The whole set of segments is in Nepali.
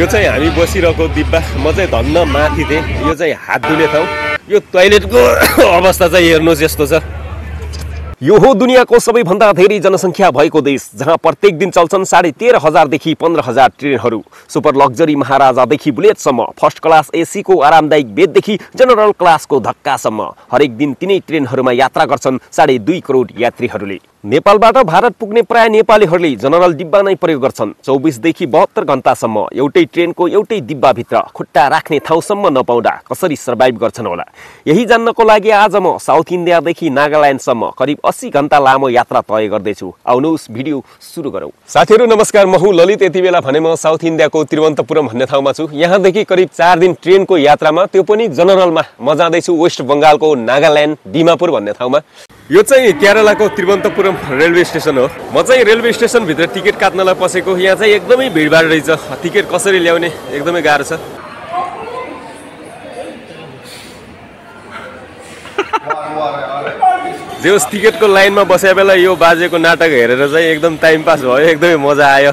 यो चाहिँ हामी बसिरहेको डिब्बा म चाहिँ धन्न माथि थिएँ। यो चाहिँ हात धुने ठाउँ। यो टोयलेटको अवस्था चाहिँ हेर्नुहोस् यस्तो छ। यो हो दुनियाँको सबैभन्दा धेरै जनसङ्ख्या भएको देश जहाँ प्रत्येक दिन चल्छन् 13,500 देखि 15,000 ट्रेनहरू। सुपर लग्जरी महाराजादेखि बुलेटसम्म, फर्स्ट क्लास एसीको आरामदायक बेडदेखि जनरल क्लासको धक्कासम्म हरेक दिन तिनै ट्रेनहरूमा यात्रा गर्छन् 2.5 करोड यात्रीहरूले। नेपालबाट भारत पुग्ने प्राय नेपालीहरूले जनरल डिब्बा नै प्रयोग गर्छन्। 24 देखि 72 घण्टासम्म एउटै ट्रेनको एउटै डिब्बाभित्र खुट्टा राख्ने ठाउँसम्म नपाउँदा कसरी सर्भाइभ गर्छन् होला। यही जान्नको लागि आज म साउथ इन्डियादेखि नागाल्यान्डसम्म करिब 80 घण्टा लामो यात्रा तय गर्दैछु। आउनुहोस् भिडियो सुरु गरौँ। साथीहरू नमस्कार, म हुँ ललित। यति बेला भने म साउथ इन्डियाको तिरुवनन्तपुरम भन्ने ठाउँमा छु। यहाँदेखि करिब 4 दिन ट्रेनको यात्रामा, त्यो पनि जनरलमा म जाँदैछु वेस्ट बङ्गालको नागाल्यान्ड डिमापुर भन्ने ठाउँमा। यो चाहिँ केरलाको तिरुवनन्तपुरम रेलवे स्टेसन हो। म चाहिँ रेलवे स्टेसन भित्र टिकट काट्नलाई पसेको। यहाँ चाहिँ एकदमै भिडभाड रहेछ। टिकट कसरी ल्याउने एकदमै गाह्रो छ। जे होस् टिकटको लाइनमा बसे बेला यो बाजेको नाटक हेरेर चाहिँ एकदम टाइम पास भयो, एकदमै मजा आयो।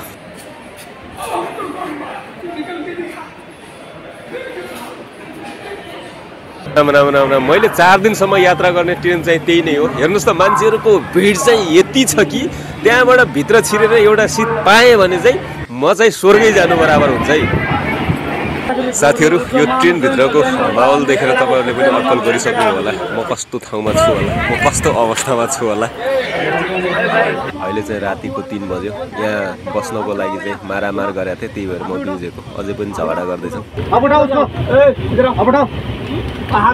मैले 4 दिनसम्म यात्रा गर्ने ट्रेन चाहिँ त्यही नै हो। हेर्नुहोस् त मान्छेहरूको भिड चाहिँ यति छ कि त्यहाँबाट भित्र छिरेर एउटा सिट पाएँ भने चाहिँ म चाहिँ स्वर्गै जानु बराबर हुन्छ है। साथीहरू यो ट्रेनभित्रको माहौल देखेर तपाईँहरूले पनि अक्कल गरिसक्नु होला म कस्तो ठाउँमा छु होला, म कस्तो अवस्थामा छु होला। अहिले चाहिँ रातिको 3 बज्यो। यहाँ बस्नको लागि चाहिँ मारामार गरेको थिएँ, त्यही भएर म बिउजेको। अझै पनि झगडा गर्दैछौँ।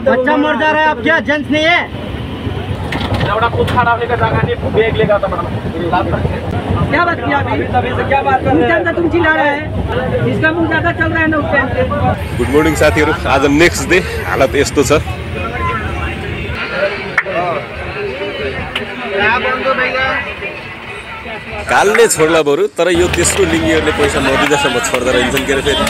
बच्चा मर जा रहा है, अब क्या जेंट्स नहीं है? क्या बात किया अभी? क्या बात कर रहे हैं? तुम चिल्ला रहे हैं, इसका मुंह ज्यादा चल रहा है ना उस टाइम पे। गुड मर्निङ साथीहरू, आज नेक्स्ट डे। हालत यस्तो छ। कालले छोड्ला बरु, तर यो तेस्रो लिङ्गीहरूले पैसा नदिँदासम्म छोड्दा रहन्छन् के अरे। फेरि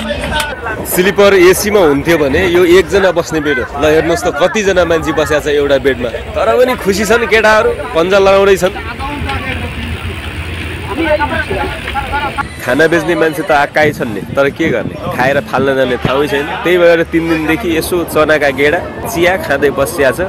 स्लिपर एसीमा हुन्थ्यो भने यो एकजना बस्ने बेड हो। ल हेर्नुहोस् त कतिजना मान्छे बसेको छ एउटा बेडमा, तर पनि खुसी छन् केटाहरू, पन्जा लगाउँदैछन्। खाना बेच्ने मान्छे त आक्कै छन् नि, तर के गर्ने, खाएर फाल्न जाने ठाउँै छैन। त्यही भएर 3 दिनदेखि यसो चनाका गेडा चिया खाँदै बसिया छ।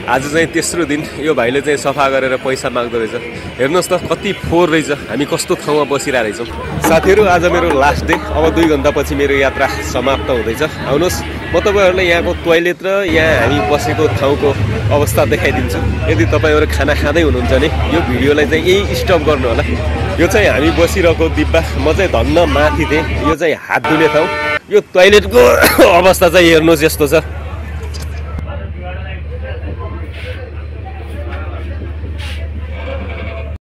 आज चाहिँ तेस्रो दिन। यो भाइले चाहिँ सफा गरेर पैसा माग्दो रहेछ। हेर्नुहोस् त कति फोहोर रहेछ। हामी कस्तो ठाउँमा बसिरहेको रहेछौँ। साथीहरू आज मेरो लास्ट डे। अब 2 घण्टापछि मेरो यात्रा समाप्त हुँदैछ। आउनुहोस् म तपाईँहरूलाई यहाँको टोयलेट र यहाँ हामी बसेको ठाउँको अवस्था देखाइदिन्छु। यदि तपाईँहरू खाना खाँदै हुनुहुन्छ भने यो भिडियोलाई चाहिँ यही स्टप गर्नु होला। यो चाहिँ हामी बसिरहेको डिब्बा। म चाहिँ धन्न माथि थिएँ। यो चाहिँ हात धुने ठाउँ। यो टोयलेटको अवस्था चाहिँ हेर्नुहोस् यस्तो छ।